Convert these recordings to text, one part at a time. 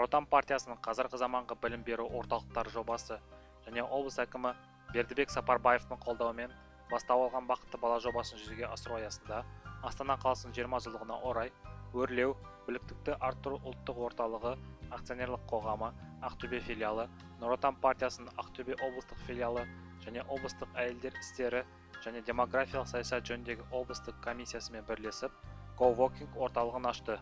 Нұр Отан партиясының қазіргі заманғы білім беру орталықтары жобасы және облыс әкімі Бердібек Сапарбаевтың қолдауымен бастау алған Бақытты бала жобасын жүзеге асыру аясында Астана қаласының 20 жылдығына орай Өрлеу біліктілікті арттыру ұлттық орталығы акционерлік қоғамы Ақтөбе филиалы, Нұр Отан партиясының Ақтөбе облыстық филиалы және облыстық әйелдер істері және демографиялық саясат жөніндегі облыстық комиссиясымен бірлесіп коворкинг орталығын ашты.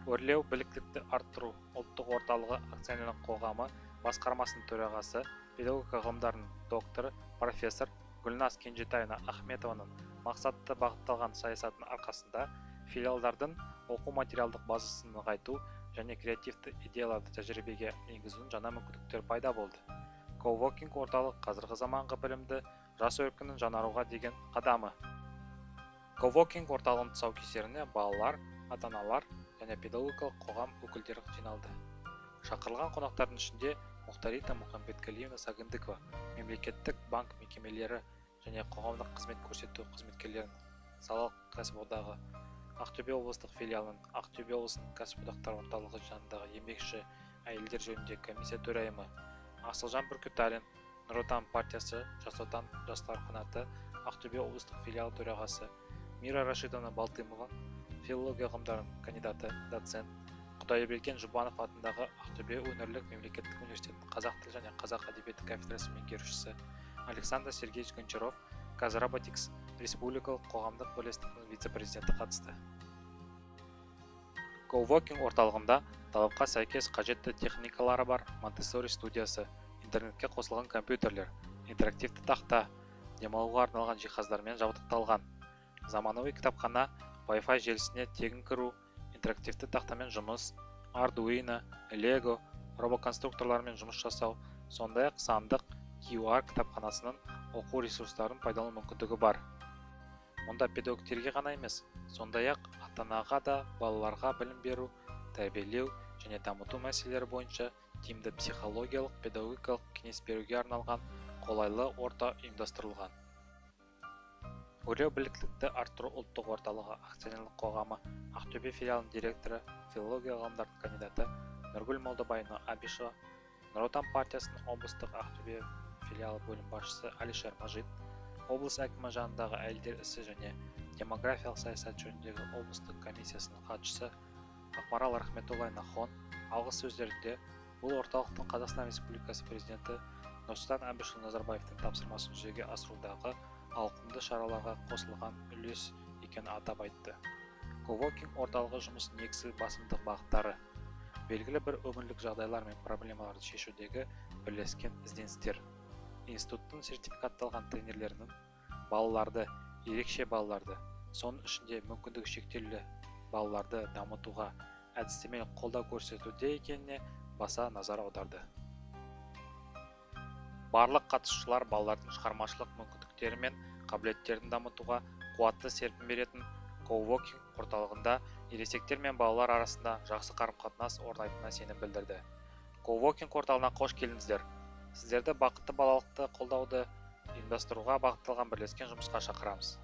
Өрлеу біліктілікті арттыру ұлттық орталығы акционерлік қоғамы басқармасының төрағасы, педагогика ғылымдарының докторы, профессор Гүлназ Кенжетаевна Ахметованың мақсатты бағытталған саясатының арқасында филиалдардың оқу-материалдық базасын нығайту және креативті идеяларды тәжірибеге енгізудің жаңа мүмкіндіктері пайда болды. Коворкинг орталық қазіргі заманғы білімді жас өркеннің жаңаруға деген қадамы. Коворкинг орталығының тұсаукесеріне балалар, ата-аналар және педагогикалық қоғам өкілдері жиналды. Шақырылған қонақтардың ішінде Мұхтарита Мұхамбетқалиевна Сагындыкова, мемлекеттік банк мекемелері және қоғамдық қызмет көрсету қызметкерлерінің салалық кәсіподағы Ақтөбе облыстық филиалының Ақтөбе облысының кәсіподақтар орталығы жанындағы еңбекші әйелдер жөніндегі комиссия төрайымы, Асылжан Бүркіталин, Нұр Отан партиясы Жас Отан жастар қанаты Ақтөбе облыстық филиалы төрағасы, Мира Рашидовна Балтымова, филология ғылымдарының кандидаты, доцент, Құдайберген Жұбанов атындағы Ақтөбе өңірлік мемлекеттік университетінің қазақ тілі және қазақ әдебиеті кафедрасының меңгерушісі, Александр Сергеевич Гончаров, Казроботикс республикалық қоғамдық бірлестігінің вице-президенті қатысты. Коворкинг орталығында талапқа сәйкес қажетті техникалары бар Монтессори студиясы, интернетке қосылған компьютерлер, интерактивті тақта, демалуға арналған жиһаздармен жабдықталған. Заманауи кітапхана, Wi-Fi желісіне тегін кіру, интерактивті тақтамен жұмыс, Arduino, Lego, робоконструкторлармен жұмыс жасау, сондай-ақ сандық QR кітапханасының оқу ресурстарын пайдалану мүмкіндігі бар. Мұнда педагогтерге ғана емес, сондай-ақ ата-анаға да балаларға білім беру, тәрбиелеу және дамыту мәселелері бойынша тиімді психологиялық, педагогикалық кеңес беруге арналған қолайлы орта ұйымдастырылған. Өрлеу біліктілікті арттыру ұлттық орталығы акционерлік қоғамы Ақтөбе филиалының директоры, филология ғылымдарының кандидаты Нұргүл Молдабаевна Абишева, Нұр Отан партиясының облыстық Ақтөбе филиалы бөлім басшысы Алишер Мажит, облыс әкімі жанындағы әйелдер ісі және демографиялық саясат жөніндегі облыстық комиссиясының хатшысы Ақмарал Рахметуллаевна Хон алғы сөздерінде бұл орталықтың Қазақстан Республикасы президенті Нұрсұлтан Әбішұлы Назарбаевтың тапсырмасын жүзеге асырудағы ауқымды шараларға қосылған үлес екенін атап айтты. Коворкинг орталығы жұмысының негізгі басымдық бағыттары белгілі бір өмірлік жағдайлар мен проблемаларды шешудегі бірлескен ізденістер, институттың сертификатталған тренерлерінің балаларды, ерекше балаларды, соның ішінде мүмкіндігі шектеулі балаларды дамытуға әдістемелік қолдау көрсетуде екеніне баса назар аударды. Барлық қатысушылар балалардың шығармашылық мүмкіндіктері мен қабілеттерін дамытуға қуатты серпін беретін коворкинг орталығында ересектер мен балалар арасында жақсы қарым-қатынас орнайтынына сенім білдірді. Коворкинг орталығына қош келдіңіздер. Сіздерді бақытты балалықты қолдауды ұйымдастыруға бағытталған бірлескен жұмысқа шақырамыз.